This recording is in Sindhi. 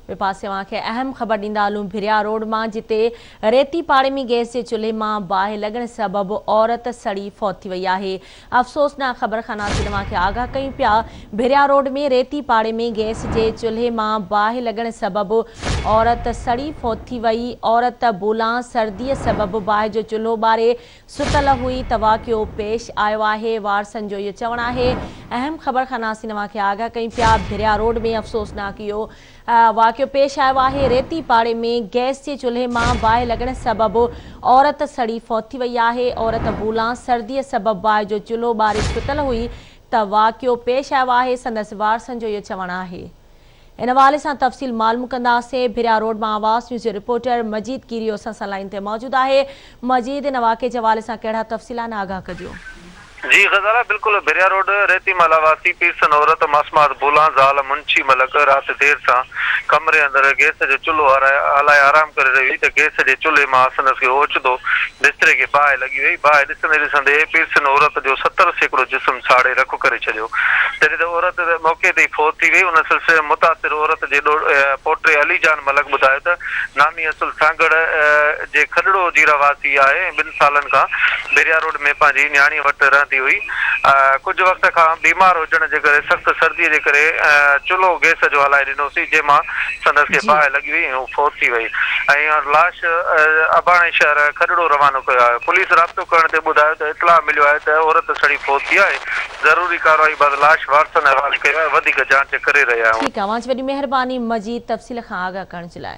ٻئي پاسي اوهان کي اهم خبر ڏيندا هلون ڀريا روڊ مان جتي ريتي پاڙي ۾ گئس جي چلهي مان باهه لڳڻ سبب عورت سڙي فوت ٿي وئي آهي افسوسناڪ خبر کان ناصر اوهان کي آگاهه ڪيون پيا ڀريا روڊ ۾ ريتي پاڙي ۾ گئس جي چلهي مان باهه لڳڻ سبب عورت سڙي فوت ٿي وئي عورت بولان سردي سبب باهه جو چلهو ٻاري ستل هئي ته واقعو پيش آيو آهي، وارثن جو اهو چوڻ آهي. اهم خبر کان ناسين اوهان کي آگاهه ڪيون پيا، ڀريا روڊ ۾ افسوسناڪ اهو واقعو پيش آيو آهي، ريتي پاڙي ۾ گئس جي چلهي مان باهه لڳڻ سبب عورت سڙي فوت ٿي وئي آهي، عورت بولان سردي سبب باهه جو چلهو ٻاري ستل هئي ته واقعو پيش آيو آهي، سندس وارثن جو اهو چوڻ آهي. ان حوالي سان تفصيل معلوم ڪنداسين، ڀريا روڊ مان آواز نيوز جو رپورٽر مجيد ڪيريو اسان سان لائين تي موجود آهي، مجيد ان واقعي جي حوالي سان ڪهڙا تفصيل آهن آگاهه ڪجو. جي غزالا بلڪل ڀريا روڊ ريتي محلا واسي پيرسن عورت مسمات بولان زال منشي ملڪ رات دير سان ڪمري اندر گئس جو چلهو هلائي آرام ڪري رهي هئي ته گئس جي چلهي مان سندس کي اوچتو بستري کي باهه لڳي وئي باهه ڏسندي ڏسندي پيرسن عورت جو 70% جسم ساڙي رک ڪري ڇڏيو جڏهن ته عورت موقعي تي ئي فوت ٿي وئي، ان سلسلي ۾ متاثر عورت جي پوٽي علي جان ملڪ ٻڌايو ته ناني اصل سانگهڙ جي کڏڙو جي رهواسي آهي ۽ ٻن سالن کان ڀريا روڊ ۾ پنهنجي نياڻي وٽ رهندي هئي، ڪجهه وقت کان بيمار هجڻ جي ڪري سخت سردي جي ڪري چلهو گئس جو هلائي ڏنوسين جنهن مان سندس کي جي. باهه لڳي وئي ۽ هو فوت ٿي وئي ۽ لاش اباڻي شهر کڏڙو روانو ڪيو آهي، پوليس رابطو ڪرڻ تي ٻڌايو ته اطلاع مليو آهي ته عورت سڙي فوت ٿي آهي. ضروري ڪارروائي بعد لاش وارثن حوالي ڪيو ۽ وڌيڪ جاچ ڪري رهيا آهيون. ٺيڪ آ اوهان جي وڏي مهرباني مزيد تفصيل کان آگاهه ڪرڻ جي لاء.